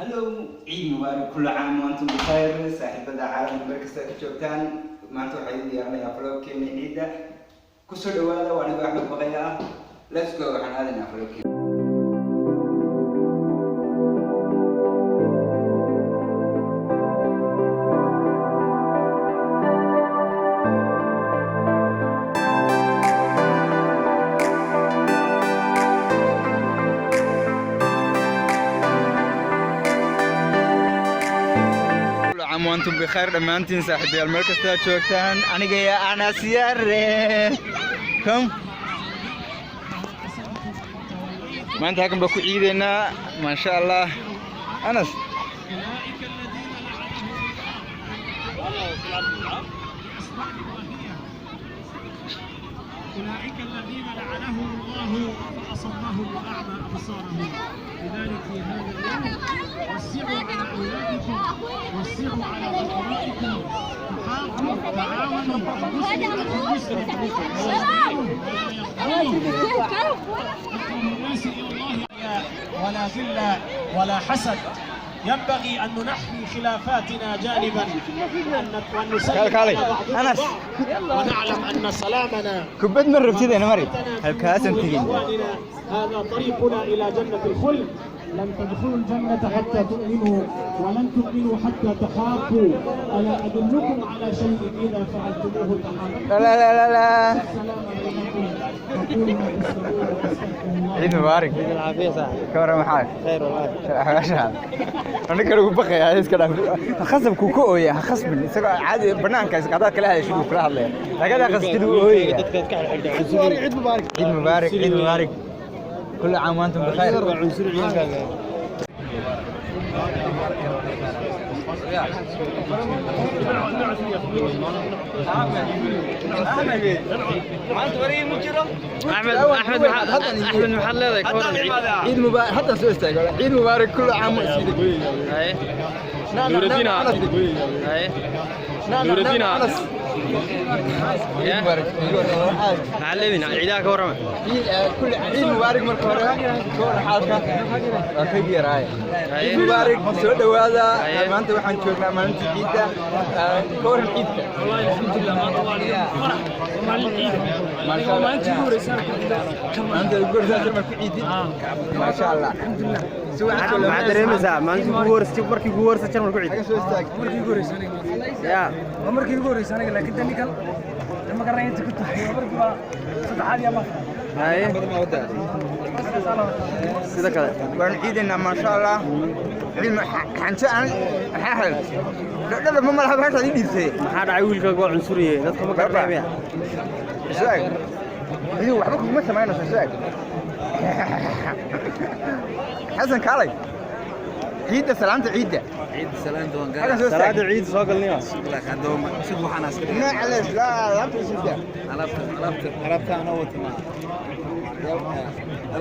Hallow, ciid mubaarak, كل عام وأنتم بخير. Saaxiibada caalamka meel kasta ka joogtaan, maanta waxaa idin diyaarinayaa vlogkeena ciidda. Kusoo dhawaada, waa anigoo Axmed Baqaya ah. Let's go, waxaan aadaynaa vlogkeena. كل عام وأنتم بخير dhammaantiin saaxiibayaal meel kasta aad joogtaan. Aniga iyo Anas Yare kom maanta halkan baa ku ciideynaa, maasha Allah. Anas. أولئك الذين لعنهم الله بأسباب واهية، أولئك الذين لعنهم الله فأصمهم وأعمى أبصارهم. لذلك في هذا اليوم وسعوا على أولادكم، وسعوا على أقرائكم، تحابوا، تعاونوا. المسلم أخو المسلم، أقرب الناس إلى الله. ولا غل ولا حسد، ينبغي أن ننحي خلافاتنا جانبا وأن نسلم kaalay. على بعضنا Anas. البعض، ونعلم أن سلامنا Kubad ma rabtid ina mari halkaasaan tegin. إخواننا، هذا طريقنا إلى جنة الخلد. لن تدخلوا الجنة حتى تؤمنوا، ولن تؤمنوا حتى تحابوا. ألا أدلكم على شيء إذا فعلتموه تحاببتم؟ La la la la. السلام بينكم. أقول ما تسمعون وأستغفر الله. Ciid mubaarak. العافية صاحبي. Ka waran maxaa? خير والله. Xagasha aniga lagu baqaya, iska dhaaf. Khasabku ku ooya, ha khasbin. Isagoo caadi banaanka iska hadaad kala hadashid wuu kula hadlaya, laakiin hadaad khasbtid wuu ooyaya. Dadka ka xidhan cunsurin. Ciid mubaarak, ciid mubaarak, كل عام وأنتم بخير. Cunsuri ciyaalkaaga. Axmed, Axmed, Axmed, maxaad leedahay ka waran ciid? Ciid mubaarak, hadda soo istaago. Ciid mubaarak, كل عام وأنتم. Haye. Nuruddin. Haye. Nuruddin. Ciid mubaarak. Maxaad leedihin ciidaha ka warrama? Ciid كل ciid mubaarak. Marka hore ka waran xaalka? Waa ka yaraaye. Ciid mubaarak, soo dhawaada. Maanta waxaan joognaa maalinta ciidda. Ka waran ciidka? والله الحمد لله، maanta waa فرح ومaalin ciid. Maasha Allah, maanta ugu horeysa Jarmal ku ciidid, maasha Allah, si wacan soo Maxaad dareemaysaa maalintii kugu horeysay, markii kugu horeysay Jarmal ku ciid? Xagga soo istaag. Markii ugu horeysay aniga. Ya. Waa markii ugu horeysay aniga, laakiin tan ninkan ma garanay inta ku tahay. Waa markii baa saddexaad iyo ama Haye. Sida kale. Waan ciidaynaa, maasha Allah. Ciid xanjo aan maxaa ahayd dhadhada ma malaha bahashaad ii dhiibtay. Maxaa dhacay? Wiilkaaga waa cunsuriye, dadka ma garanaya miya? Isaag ciidu waxba kuguma samaynayso. Isaag, Xasan, kaalay. Ciidda, salaanta ciidda. Xaggan soo istaag. Salaada ciid soo galnaya. Nooca lees laa alaabta isida.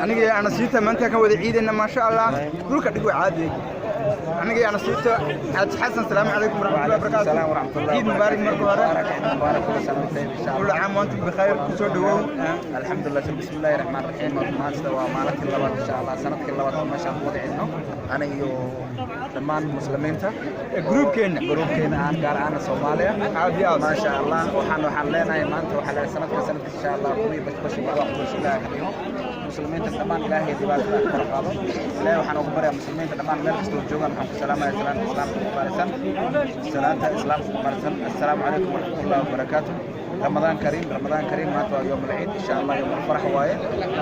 Aniga iyo Anasiita maanta kan wada ciidayna, maasha Allah. Dhulka dhig, waa caadi. Aniga iyo Anasiita. Xaaji Xasan, salaamu calaykum waraxmatullahi wabarakaatu. Ciid mubaarak marka hore. كل عام وأنتم بخير, kusoo dhawow. Alxamdulilah, bismi illaahi raxmaan raxiim. Maanta waa maalintii labaad, insha Allah, sanadkii labaad oo meeshaan ku wada cidno ana iyo dhammaan muslimiinta. Gruubkeenna. Gruubkeena aan gaar ahaan Soomaaliya. Aad iyo aad. Maasha Allah, waxaan leenahay maanta waxaa leeyahay sanadka sanadka, insha Allah, kuwii bashbashi barwaaqo Ilaahay ka dhigo. Muslimiinta dhammaan Ilaahay dhibaatada ka kor qaado. Ilaahay waxaan ugu baryaa muslimiinta dhammaan meel kastoo joogaan. Waxaan ku salaamayaa salaanta islaamka mubaarasan, salaanta islaamka mubaarasan. Assalaamu calaykum waraxmatullahi wabarakaatu. رمضان كريم، رمضان كريم. Maanta waa يوم العيد إن شاء الله، يوم الفرح waaye.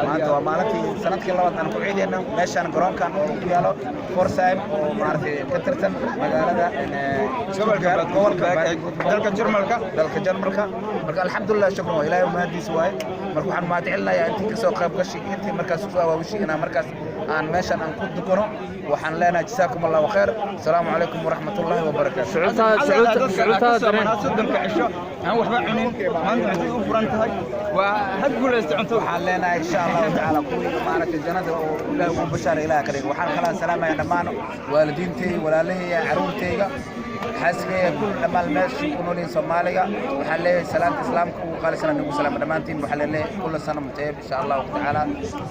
Maanta waa maalintii sanadkii labaad aan ku ciidayno meeshaan garoonkan oo ku yaalo Pforzheim oo maaragtay ka tirsan magaalada Gobolka gobolka dalka Jarmalka. Dalka Jarmalka. Marka alxamdulilah, shukran, waa Ilaahay mahadiis waaye. Marka waxaan mahad celinayaa intii kasoo qayb gashay, intii markaas soo awaabishay inaan markaas aan meeshan aan ku dukano. Waxaan leenahay jasaakum Allahu khayr. Asalaamu calaykum waraxmatullaahi wabarakaatu. Shucuurtaada dareen. 30-ka cisho aan waxba cunin, maanta cuntada u furan tahay, waa had guulaysta cunto. Waxaan leenahay insha Allahu tacaala kuwii maaragtay jannada oo Ilaahay ugu bashaara Ilaah ka dhigo. Waxaan kala salaamayaa dhammaan waalidiintay, walaalahayga, caruurtayga. Xaaskeyga, kul dhammaan meeshii ku nool yihiin Soomaaliga, waxaan leeyahay salaanta Islaamka ugu qaalisan nagu salaama dhammaantiin. Waxaan leeyahay kulla sana mutayib, insha Allahu tacaala.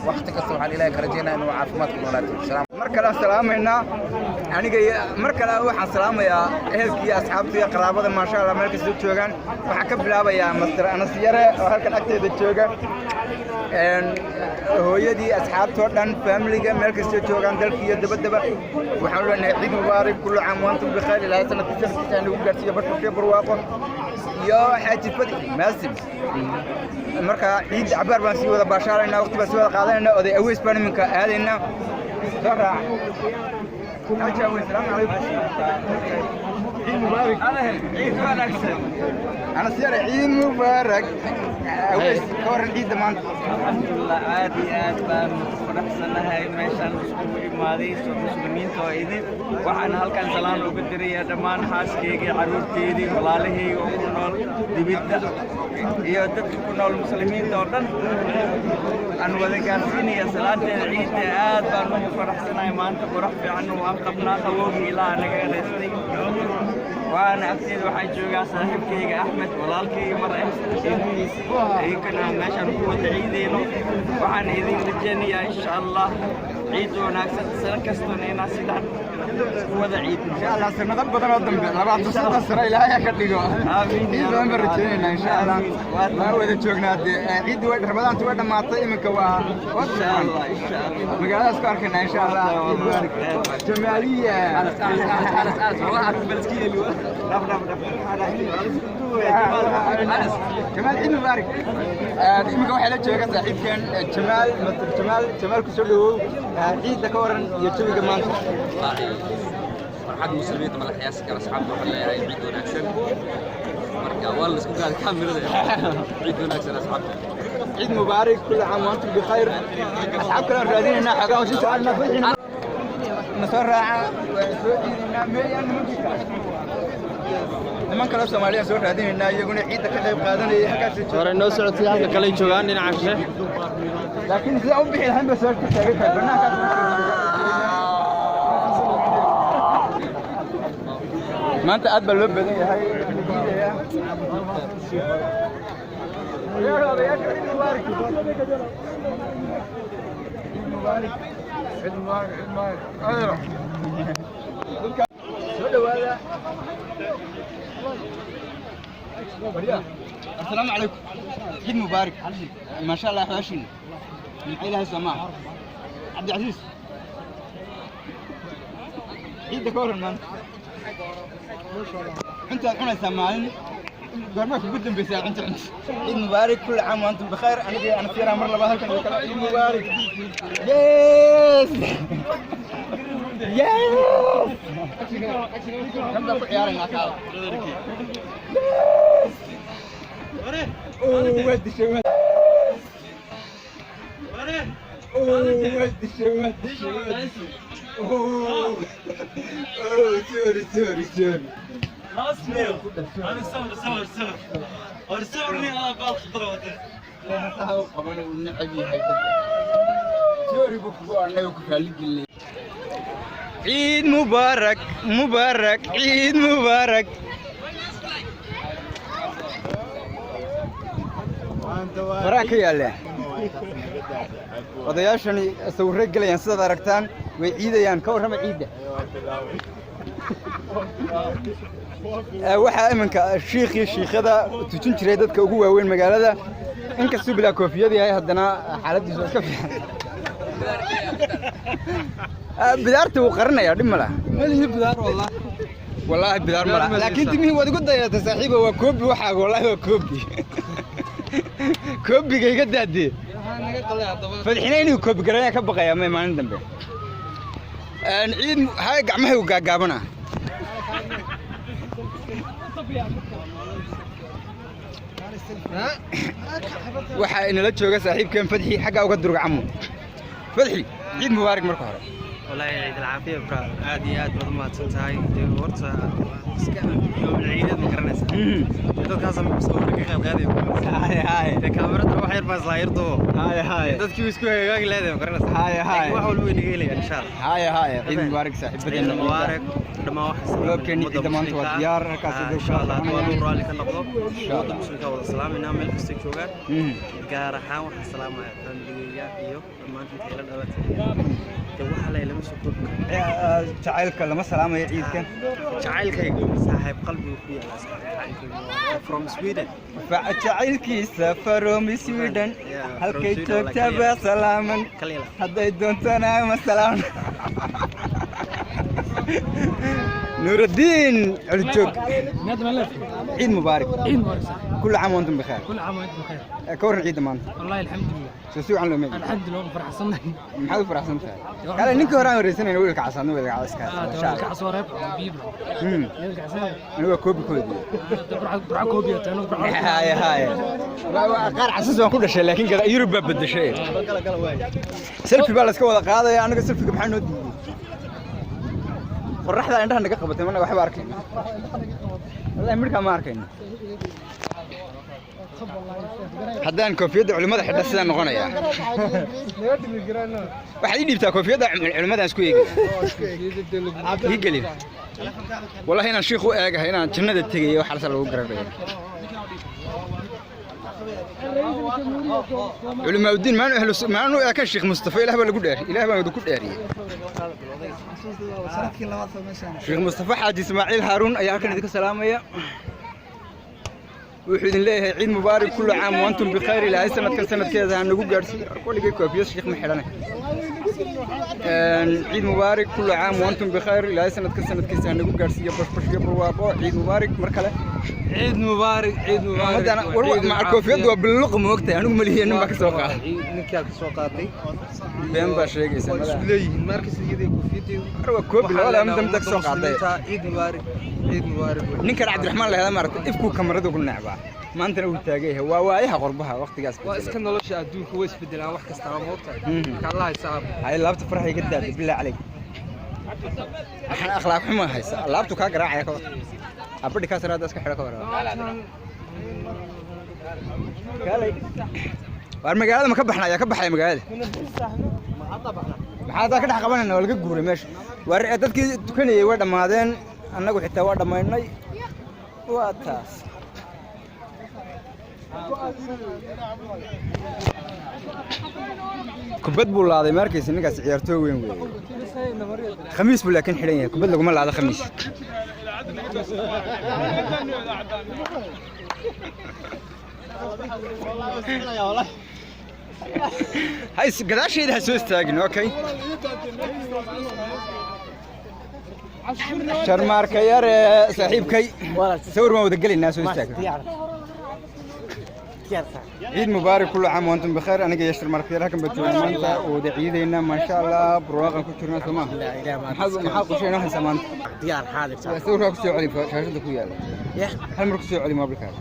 Waqti kasta waxaan Ilaahay ka rajaynaa inuu caafimaad ku noolaato. Salaam. Mar kale aan salaamaynaa aniga iyo mar kale waxaan salaamayaa ehelkii iyo asxaabta iyo qaraabada, maasha Allah, meel kasta joogaan. Waxaan ka bilaabayaa Master Anas Yare oo halkan agteeda jooga, hooyadii, asxaabtoo dhan, faamiliga meel kasta joogaan, dalka iyo dabaddaba. Waxaan leenahay ciid mubaarak, kullu caam wa antum bikhayr. Ilaahay sanadka sanadkiisa nagu gaarsiiyo bashbashyo, barwaaqo iyo Xaaji Fadxi Maasim. Marka ciid cabaar baan sii wada baashaalaynaa, waqti baan sii wada qaadanaynaa. Oday Aweys baan iminka aadaynaa, soo raac Xaaji Aweys. Salaamu calaykum, ciid mubaarak. Ciid wanaagsan. Anas Yare, ciid mubaarak. Aweys, ka warran ciidda maanta? Alxamdulilah, aad iyo aad baan u faraxsanahay meeshaan iskugu imaaday soo muslimiinta oo idin. Waxaan halkan salaan uga dirayaa dhammaan xaaskeyga, carruurteydii, walaalahayga oo ku nool dibidda iyo dadka ku nool muslimiinta oo dhan aan wada gaarsiinaya salaanteeda ciidda. Aad baan ugu faraxsanahay maanta, qurax fiican waan qabnaa, qabowgii Ilaaha naga dheestay. Waana agteeda waxaa joogaa saaxiibkayga Axmed, walaalkayga mar ah, ilmihiisi, iyankana meeshaan ku wada ciideyno. Waxaan idin rajaynayaa, insha Allah, ciid wanaagsan, sano kastona inaan sidaan ku wada ciidno. Insha Allah, sanado badan oo dambe, 20, 30 sano, Ilaahay ha ka dhigo. Aamiin. Ciid badan baan rajaynaynaa, insha Allah. Waa wada joognaa dee. Ciiddi way, Ramadaantu way dhammaatay, iminka waa Insha Allah, insha Allah. magaaladaas ku arkaynaa, insha Allah. Ciid mubaarak. Jamaaliya. Anas, Anas, Anas, Anas, dhaf dhaf dhaf. Anas. Jamaal, ciid mubaarak. Iminka waxaa la jooga saaxiibkeen Jamaal, Master Jamaal. Jamaal, ku soo dhawow. Ciidda ka waran iyo jawiga maanta? Wallaahi, farxad muslimiinta ma la qiyaasi karo. Asxaabta waxaan leeyahay ciid wanaagsan. Marka waa la isku gaaday kaamirada. Ciid wanaagsan, asxaabta. Ciid mubaarak, kullu caam wa antum bikhayr. Asxaab kale aan raadinaynaa, xogaa sii soconaa. Fadxina na soo raaca, waan soo ciidaynaa. Meeyaan nimankii kale, niman kale Soomaaliya soo raadinaynaa, iyaguna ciidda ka qayb qaadanaya halkaas jooga. Hore noo socotay, halka kale joogaan dhinaca shishe. Laakiin sida u bixi lahayn ba soo ka taagan tahay banaankaas. Maanta aad baa loo badan yahay ciidaya. Odayaasha, ciid mubaarak. Ciid mubaarak. Ciid mubaarak, ciid mubaarak. Soo dhawaada. Asalaamu calaykum, ciid mubaarak. Maasha Allah, xaashin maxay lahay Soomaa. Cabdicasiis, ciidda ka waran maanta? Cuntaad cunaysaa maalin goormaa kugu dambaysaa cunto cunto? Ciid mubaarak, kulli caam wa antum bikhayr. Aniga ana fiiraa mar labaad halkan oo kale. Ciid mubaarak. Yes, kan baan ku ciyaaraynaa, kaala. Yes. Oh, waa dishay, waa. Oh, waa dishay, waa dishay, waa dishay. Oh, oh, sorry, sorry, sorry. انا صور صور صور صورني انا بالخضروات. Qaban uu necab yahay. Sorry buu kugu annaga ku raali gelinay. Ciid mubaarak, mubaarak, ciid mubaarak. Waraa ka yaalla. Odayaashani sawirro gelayaan, sidaad aragtaan way ciidayaan. Ka warrama ciidda? Waxaa iminka shiikhii shiikhada tujin jiray dadka ugu waaweyn magaalada, inkastuu bilaa koofiyad yahay, haddana xaaladiisu waa iska fiican. Bidaarta wuu qarinayaa, dhib ma laha. Malihi bidaar wallah. Wallaahi bidaar ma laha, laakiin timihii waad igu dayatay saaxiiba. Waa koobi waxaaga, wallaahi waa koobi. Koobiga iga daadee. Fadxina inuu koobi garanaya ka baqayaa may maalin dambe. Ciid hay gacmahay u gaagaabana. Waxaa inala jooga saaxiibkeen Fadxi, xaggaa uga durga camo. Fadxi, ciid mubaarak marka hore. Wallaahi ciid alcaafiya bra, aad iyo aad baad u mahadsan tahay. Dee horta iska yoomil ciideed ma garanaysaa? Dadkaas sawirka ka qayb qaadaya ma garanaysaa? Haye haye. Dee kaamirada wax yar baa isla yardo. Haye haye. Dadkii way isku hagaagi leedahay ma garanaysaa? Haye, haye. Laakiin wax walba way naga helayaan insha Allah. Haye haye, ciid mubaarak saaxiibadeena. Ciid mubaarak dhammaan. Waxaan Vlogkeeni ciidda maanta waa diyaar, halkaas insha dadka Allah kala waa soconayaan. lagu raalli ka noqdo. Insha Allah. Ummadda muslimka wada salaamayna meel kastay joogaan. Gaar ahaan waxaan salaamaya familigeyga iyo dhammaan inta ila dhalatay. Dee waxaa la ilama soo koobi karo. Jacaylka lama salaamayo ciidkan? Jacaylkayga saaxiib qalbiga ku yaala, saaxiib jacaylkayga waa from Sweden. Jacaylkiisa from Sweden. Yeah, from halkay Sweden, joogtaba salaaman. Kalila. Hadday doontana ma salaam. Nuuraddiin Culjoog, ciid mubaarak. عيد مبارك. كل عام وانتم بخير. كل عام وانتم بخير. Ka waran ciidda maanta? والله الحمد لله. Soo si wacan looma ciid. الحمد لله فرحسنا. Maxaad u faraxsan tahay? Kale ninkii hore aan wareysanayna wiilka casaadna wiilka caska insha Allah. كعصورة بيبرو. Anigu waa koobi koodii. برع كوبيا انا برع. Haye haye. Qaar casas waan ku dhashay, laakiin Yurub baa bedeshay. Selfie baa la iska wada qaadaya. Anaga selfie maxaa noo diiday? Qorraxda indhaha naga qabatay, mana waxba arkayna. Wallahi midhkaa ma arkayno. Haddaan koofiyadda culimmada xidha sidaan noqonayaa. Waxaad ii dhiibtaa koofiyadda culimmadaan isku eegaya. Ii gelin. Wallahi inaan shiikh u eegahay inaan jannada tegayo waxaasa lagu garanaya. Culimaaudiin maanu ahlu maanu eekan. Sheekh Mustafa, ilaah baa lagu dheer, ilaah baan ku dheeriyey. Sheekh Mustafa Xaaji Ismaaciil Haaruun ayaa halkan idinka salaamaya. Wuxuu idin leeyahay ciid mubaarak, kullu caam wa antum bikhayr. Ilaahay sanadkan sanadkeeda ha nagu gaadhsiiyo. Kolligay koofiyad sheekh ma xidhanay. Ciid mubaarak, kullu caam wa antum bikhayr. Ilaahay sanadkan sanadkiisa ha nagu gaadhsiiyo bashbash iyo barwaaqo. Ciid mubaarak mar kale. Ciid mubaarak, ciid mubaarak. Ummadana war maca koofiyaddu waa billuq, ma ogtahay? Anigu malihiya, nin baa ka soo qaaday. Ninkaa ka soo qaatay. Been baa sheegaysa. Waa isku leeyihiin markas iyadii koofiyadii. War waa koobi labada mid mid ka soo qaaday. Ciid mubaarak, ciid mubaarak. Ninkan Cabdiraxmaan la yidhahda maaragtay ifkuu kamarada ku necbaa, maantana uu taagan yahay. Waa waayaha qorbaha waqtigaas. Waa iska nolosha adduunka, way isbedelaan wax kasta, ma ogtahay? Marka Allah hisaab. Hay laabta farxa iga daada, bilaa calayk. Waxaan akhlaaq xumo haysa, laabtu kaa garaacaya. Ka war abadhi kaa saraada iska xidho. Ka war kaalay. Waar magaalada ma ka baxna? Ayaa ka baxaya magaalada? Maxaa haddaa ka dhex qabanayna? Waa laga guuray meesha. Waar dadkii tukanayay way dhammaadeen, annagu xitaa waa dhammaynay. Waa taas. Kubad buu laaday, ma arkaysa? Ninkaas ciyaartooy weyn weeye. Khamiis buu laakiin xidhan yahay. Kubad laguma laado khamiis. Hays gadaasheeda ha soo istaagin. Okay, Sharmaarka yare saaxiibkay, sawir baan wada gelaynaa, soo istaag. Ciid mubaarak, kullu caam wa antum bikhayr. Aniga iyo Sharmaarka yar halkan baa joognaa maanta oo wada ciidaynaa. Maasha Allah, barwaaqan ku jirnaa, soo maaha? Maxaa qorshe inoo haysaa maanta? Diyaar xaadir. Waa sawirkaa ku soo celi, shaashada ku yaala. Hal mar ku soo celi moobilkaaga.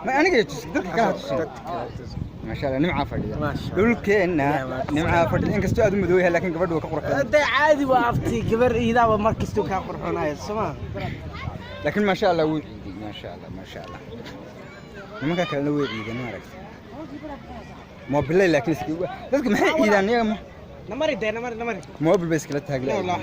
Ma aniga tus, dadka kale ha tusin. Maasha Allah, nimcaa fadhida dhulkeenna, nimcaa fadhida. Inkastoo aad u madow yahay, laakiin gabadhu waa ka qurux badan. De caadi waa afti gabar iidaaba mar kastuu kaa qurxoonaya, soo. Laakiin maasha Allah wuu ciiday. Maasha Allah, maasha Allah. Nimanka kalena way ciideen, ma aragtay moobilay? Laakiin iska dadka maxay ciidaan iyaga ma Namari de, namari, namari. Moobil bay iskala taaglaayeen.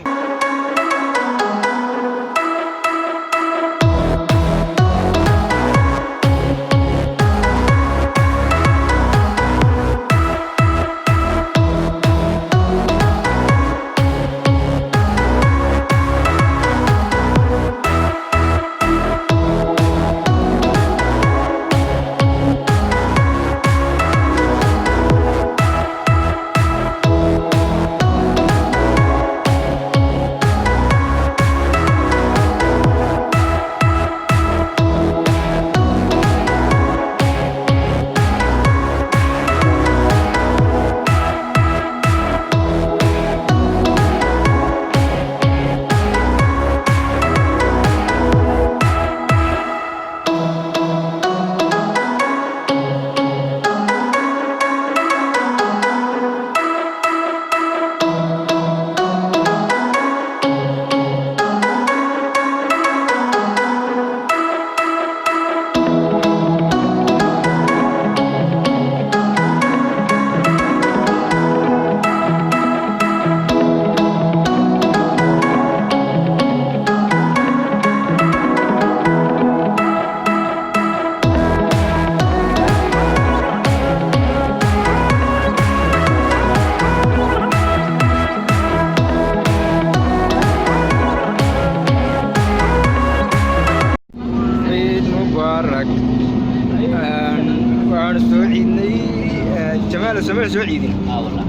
Somalia soo ciidin. Ah, wallah.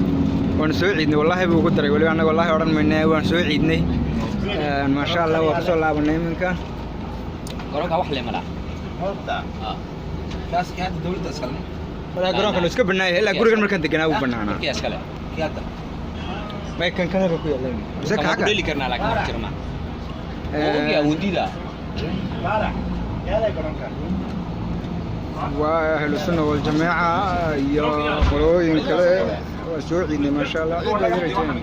Waan soo ciidnay, wallaahi buu ugu daray. Weliba annaga wallaahi odhan mayne, waan soo ciidnay. Maasha Allah, waa kasoo laabanay iminka. Garoonka wax le malaa. Ah. Kaas kii hadda dowladda iskale. Walaa, garoonkan wuu iska bannaan yahay. Ilaa gurigan markaan deganaa wuu bannaanaa. Markii iskale. Kii hadda. May kan kaleba ku yaaleen mise Kan waa ku kaaka. dheli karnaa, laakiin wax jirma. Waa ogyahay, wuu diidaa. Waa Ahlu Sunna Waljamaaca iyo qolooyin kale. Waa soo ciidnay, maasha Allah. Ciid baa idin rajaynaya.